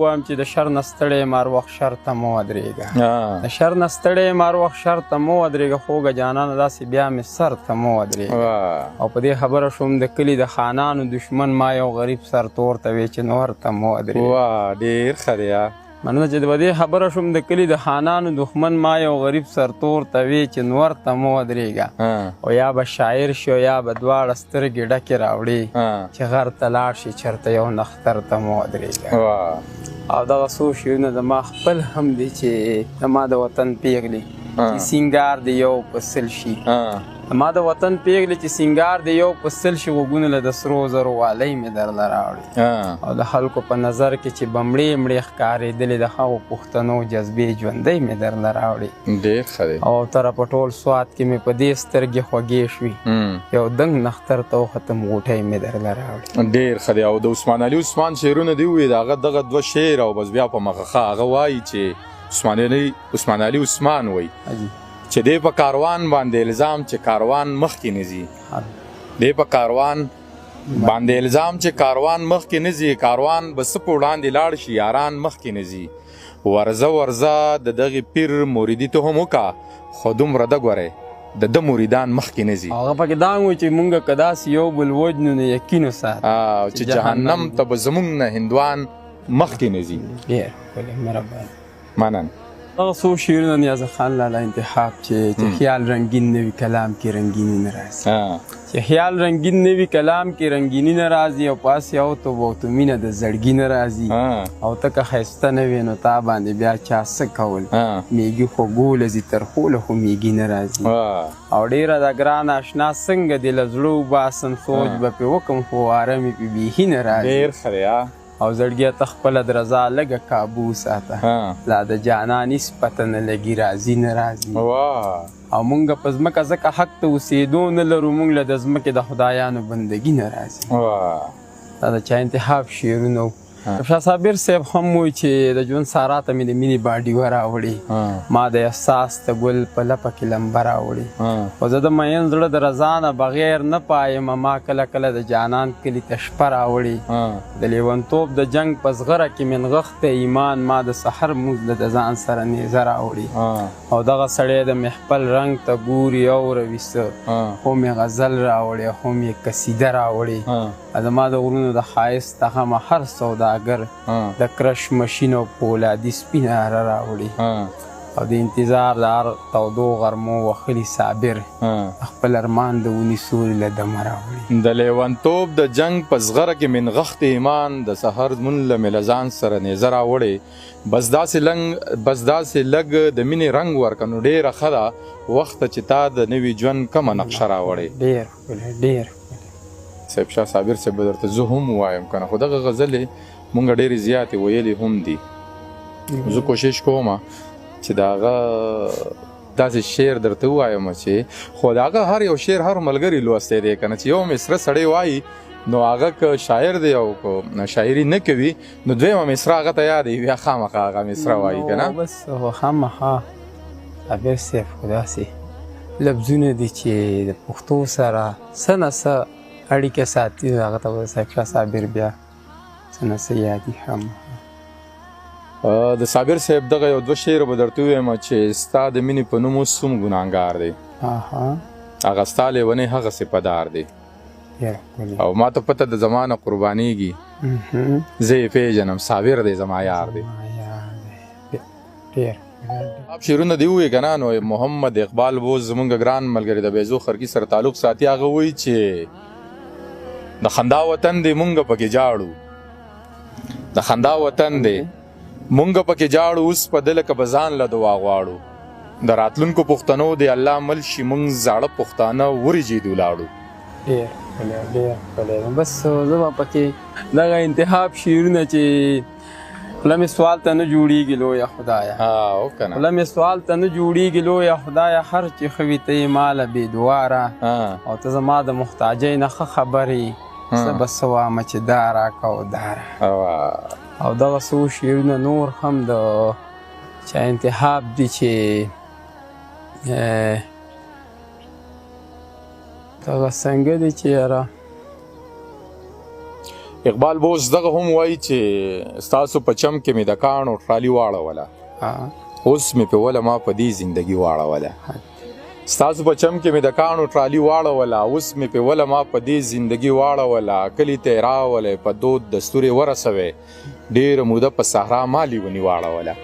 وایم چې د شر نه ستړی یم هر وخت شر ته مه ودرېږه، د شر نه ستړی یم هر وخت شر ته مه ودرېږه، خوږه جانانه داسې بیا مې سر ته مه ودرېږه. او په دې خبره شوم د کلي د خانانو دښمن، ما یو غریب سر تور ته وی چې نور ته مه ودرېږه. واه ډېر ښه دی. مننه چې په دې خبره شوم د کلي د خانانو دښمن، ما یو غریب سرتور ته وی چې نور ته مه ودرېږه. او یا به شاعر شي او یا به دواړه سترګې ډکې راوړي چې غر ته لاړ شي چېرته یو نختر ته مه ودرېږه. او دغه څو شعرونه زما خپل هم دي چې زما د وطن پیغلې چې سینګار دی یو په سل شي، زما د وطن پیغلې چې سینګار دی یو په سل شي، غوږونه له د سرو زرو والۍ مې درله راوړي. او د خلکو په نظر کې چې به مړې مړې ښکارېدلې، د هغو پښتنو جذبې ژوندۍ مې درله راوړي. ډېر ښه دی. او تر په ټول سوات کې مې په دې سترګې خوږې شوې، یو دنګ نختر ته وختم غوټۍ مې درله راوړي. ډېر ښه دی. او د عثمان علي عثمان شعرونه دې ووایي، د هغه دغه دوه شعر او بس بیا په مخه ښه. هغه وایي چې عثمان علي عثمان وایي چې دی په کاروان باندې الزام چې کاروان مخکې نه ځي، دی په کاروان باندې الزام چې کاروان مخکې نه ځي، کاروان به څه په وړاندې لاړ شي، یاران مخکې نه ځي. ورځه ورځه د دغې پیر مریدي ته هم وکړه، خو دومره ده ګورې د ده مریدان مخکې نه ځي. هغه پکې دا هم وایي چې مونږ که داسې یو بل وژنو نو یقین وساته چې جهنم ته به زمونږ نه هندوان مخکې نه ځي. ډېر ښکلی، مهرباني. مننه. هغه څو شعرونه نیاز خان لالا انتخاب چې خیال رنګین نه وي کلام کې رنګیني نه راځي، چې خیال رنګین نه وي کلام کې رنګیني نه راځي، او پاس یو تو بوتو مینه د زړګي نه راځي، او ته که ښایسته نه وې نو تا باندې بیا چا څه کول، میږي خو ګوله ځي تر خوله خو میږي نه راځي. او ډېره د ګرانه اشنا څنګه دې له زړه وباسم، سوچ به پې وکم خو واره مې پې بیخي نه راځي. ډېر ښه دی. او زړګیه ته خپله درزا لږه کابو ساته، لا د جانان هیڅ پته نه لګي راځي نه راځي. او مونږ په ځمکه ځکه حق ته اوسېدو نه لرو، مونږ له د ځمکې د خدایانو بندګي نه راځي. دا د چا انتخاب شعرونه وو. شاه صابر صاحب هم وایي چې د ژوند سارا ته مې د مینې باډیوه راوړې، ما د احساس د ګل په لپه کې لمبه راوړې، خو زه د میین زړه د رضا نه بغیر نه پایم، ما کله کله د جانان کلي ته شپه راوړې، د لیونتوب د جنګ په زغره کې مې نغښتی ایمان، ما د سحر مونځ له د ځان سره نیزه راوړې. او دغه سړی د محفل رنګ ته ګوري اوروي څه، هم یې غزل راوړې هم یې قصیده راوړې. زما د غرونو د ښایست غمه هر سوداګر د کرش مشین او پولادي سپینه اره راوړي. او د انتظار د هر تودو غرمو وخلي صابر خپل ارمان د ونې سوري له دمه راوړي. د لیونتوب د جنګ په زغره کې مې نغښتی ایمان، د سحر لمونځ له مې له ځان سره نیزه راوړې، بس داسې لږ د مینې رنګ ورکه نو ډېره ښه ده وخته چې تا د نوي ژوند کومه نقشه راوړې. ډېر ښکلی، ډېر ښکلی. صاحب شاه صابر صاحب به درته زه هم ووایم که نه، خو دغه غزلې مونږ ډېرې زیاتې ویلې هم دي. زه کوشش کوم چې د هغه داسې شعر درته ووایم چې خو د هغه هر یو شعر هر ملګري لوستی دی که نه، چې یو مصره سړی وایي نو هغه که شاعر دی او که شاعري نه کوي نو دویمه مصره هغه ته یادوي، بیا خامخا هغه مصره وایي که نه. بس خامخا صابر صاحب خو داسې لفظونه دي چې د پښتو سره څه نه څه اړیکه ساتي، هغه ته به صاحب شاه صابر بیا څه نه څه یادي هم. د صابر صاحب دغه یو دوه شعر به درته ووایم چې ستا د مینې په نوم اوس څوم ګناهګار دی، هغه ستا لیونی هغسې په دار دی، او ما ته پته د زمانه قربانیږي، زه یې پېژنم، صابر دی زما یار دی. ډېر اب شعرونه دی ووایي که نه، نو محمد اقبال بوز زمونږ ګران ملګری د بیزو خرګي سره تعلق ساتي، هغه وایي چې د خندا وطن دی مونږ پکې جاړو، د خندا وطن دی مونږ پکې جاړو، اوس په ده لکه به ځان له دعا غواړو، د راتلونکو پښتنو دی الله مل شي، مونږ زاړه پښتانه ورېجېدو لاړو. ډېر ښکلی، ډېر ښکلی. بس زه به پکې دغه انتخاب شعرونه چې خوله مې سوال ته نه جوړېږي لویه خدایه، خوله مې سوال ته نه جوړېږي لویه خدایه، هر چې ښه وي ته یې ماله بې دواره، او ته زما د محتاجۍ نه ښه خبر یې، زه به څه وامه چې دا راکه او دا راکه. او دغه څو شعرونه نور هم د چا انتخاب دي چې دغه څنګه دي چې یاره. اقبال بوس دغه هم وایي چې ستاسو په چم کې مې د کاڼو ټرالي واړوله، اوس مې په وله ما په دې زندگی واړوله. ستاسو په چم کې مې د کاڼو ټرالي واړوله، اوس مې په وله ما په دې زندگی واړوله. کلي ته یې راولې، په دود دستور یې ورسوې، ډېره موده په صحرا ما لیوني واړوله.